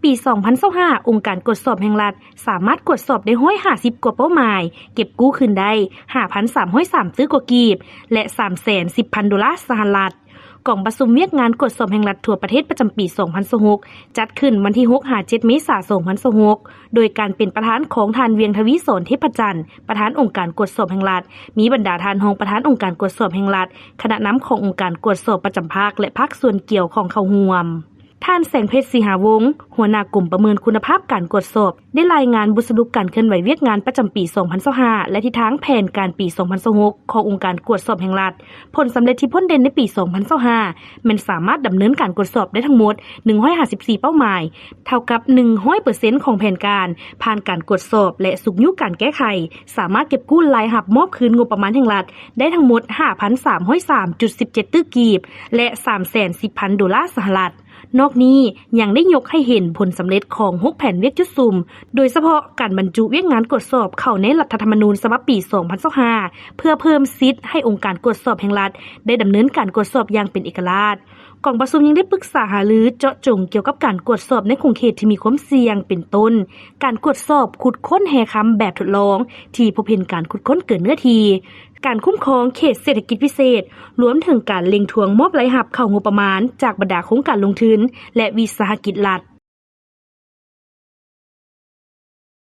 ປີສອງພັນຊາວຫ້າ ອົງການກວດສອບແຫ່ງລັດ ສາມາດກວດສອບໄດ້ຮ້ອຍຫ້າສິບກວ່າເປົ້າໝາຍ, ເກັບກູ້ຄືນໄດ້ຫ້າພັນສາມຮ້ອຍສາມຕື້ກວ່າກີບ ແລະ ສາມແສນສິບພັນໂດລາສະຫະລັດ. ກອງປະຊຸມວຽກງານກວດສອບແຫ່ງລັດທົ່ວປະເທດປະຈຳປີສອງພັນຊາວຫົກ ຈັດຂຶ້ນວັນທີຫົກຫາເຈັດເມສາສອງພັນຊາວຫົກ ໂດຍການເປັນປະທານຂອງທ່ານ ວຽງທະວີສອນ ເທບພະຈັນ ປະທານອົງການກວດສອບແຫ່ງລັດ, ມີບັນດາທ່ານຮອງປະທານອົງການກວດສອບແຫ່ງລັດ, ຄະນະນຳຂອງອົງການກວດສອບປະຈຳພາກ ແລະ ພາກສ່ວນກ່ຽວຂ້ອງເຂົ້າຮ່ວມ. ທ່ານ ແສງເພັດ ສີຫາວົງ ຫົວໜ້າກົມປະເມີນຄຸນນະພາບການກວດສອບ ໄດ້ລາຍງານບົດສະຫຼຸບການເຄື່ອນໄຫວວຽກງານປະຈຳປີສອງພັນຊາວຫ້າ ແລະ ທິດທາງແຜນການປີສອງພັນຊາວຫົກ ຂອງອົງການກວດສອບແຫ່ງລັດ. ຜົນສຳເລັດທີ່ພົ້ນເດັ່ນໃນປີສອງພັນຊາວຫ້າ ແມ່ນສາມາດດຳເນີນການກວດສອບໄດ້ທັງໝົດໜຶ່ງຮ້ອຍຫ້າສິບສີ່ເປົ້າໝາຍ, ເທົ່າກັບໜຶ່ງຮ້ອຍເປີເຊັນຂອງແຜນການ ຜ່ານການກວດສອບ ແລະ ຊຸກຍູ້ການແກ້ໄຂ, ສາມາດເກັບກູ້ລາຍຮັບມອບຄືນງົບປະມານແຫ່ງລັດໄດ້ທັງໝົດຫ້າພັນສາມຮ້ອຍສາມຈຸດສິບເຈັດຕື້ກີບ ແລະ ສາມແສນສິບພັນໂດລາສະຫະລັດ. ນອກນີ້ຍັງໄດ້ຍົກໃຫ້ເຫັນຜົນສຳເລັດຂອງຫົກແຜນວຽກຈຸດສຸມ, ໂດຍສະເພາະການບັນຈຸວຽກງານກວດສອບເຂົ້າໃນລັດຖະທຳມະນູນສະບັບປີສອງພັນຊາວຫ້າ ເພື່ອເພີ່ມສິດໃຫ້ອົງການກວດສອບແຫ່ງລັດໄດ້ດຳເນີນການກວດສອບຢ່າງເປັນເອກະລາດ. ກອງປະຊຸມຍັງໄດ້ປຶກສາຫາລືເຈາະຈົງກ່ຽວກັບການກວດສອບໃນຂົງເຂດທີ່ມີຄວາມສ່ຽງ ເປັນຕົ້ນ ການກວດສອບຂຸດຄົ້ນແຮ່ຄຳແບບທົດລອງທີ່ພົບເຫັນການຂຸດຄົ້ນເກີນເນື້ອທີ່, ການຄຸ້ມຄອງເຂດເສດຖະກິດພິເສດ, ລວມເຖິງການເລັ່ງທວງມອບລາຍຮັບເຂົ້າງົບປະມານຈາກບັນດາໂຄງການລົງທຶນ ແລະ ວິສາຫະກິດລັດ.